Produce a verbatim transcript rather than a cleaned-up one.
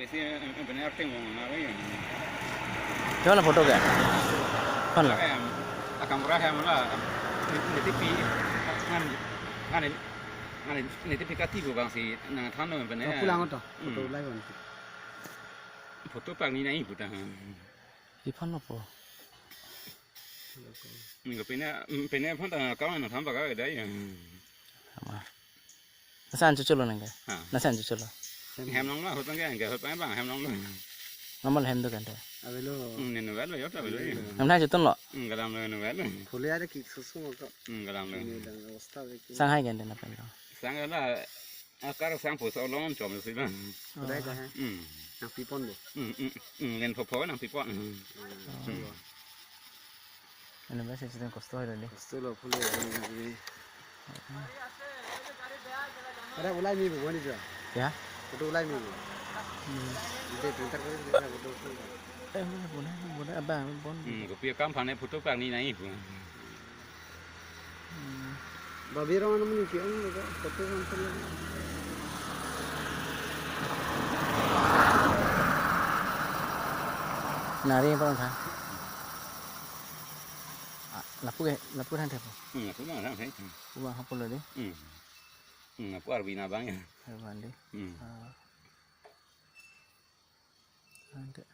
Isi, eh, eh, benar ting wong na, eh. Cuma photo ke? Aphan lo? Em, akam murah ya mula. Niti pi, ngan, ngan, ngan, niti pi kati bu bang si nangthan lo benar. Pulang to. Hmm. Photo lai bang. Photo pangni nai puta. Iphan lo po. Ningke pine, pine aphan ta kau nangthan baka dai ya. Ama. Nasa an chuchulo nangke? Ha. Nasa an chuchulo? Hem nang ma hotang ke angke hotang bang hem nang lo. Normal hem do kante. Avelo. Hmm, nenu vel yo ta vel. Hem na chutun lo. Hmm, galam lo nenu vel. Phule ada ki susu ko. Hmm, galam lo. Ini dang awastha ve ki. Sang hai kante na pen lo. Sang la akar sang po so long chom si bang. Udah dah. Hmm. Nangpipon do. Hmm, hmm, hmm, len pho pho nangpipon. Hmm. Hmm. Anu ba se chidang kosto hai dali. Kosto lo phule. Ada ulai mi bu ni ja. Ya? Photo ulai mi bu. Hmm. Ide printer kori kita photo. Eh, mana bu na, bu na abang bon. Hmm, kopi akam aphan photo pangni nai bu. Hmm. Babi rong anu muni ki ong ka photo kan pala. Nari apa tha? Ah, lapu ke, lapu than thepo. Hmm, lapu bang than thek. Lapu bang hapo lo de. Hmm. Hmm, lapu arvi na bang ya. Arvi de. Hmm. Ah. Than thek.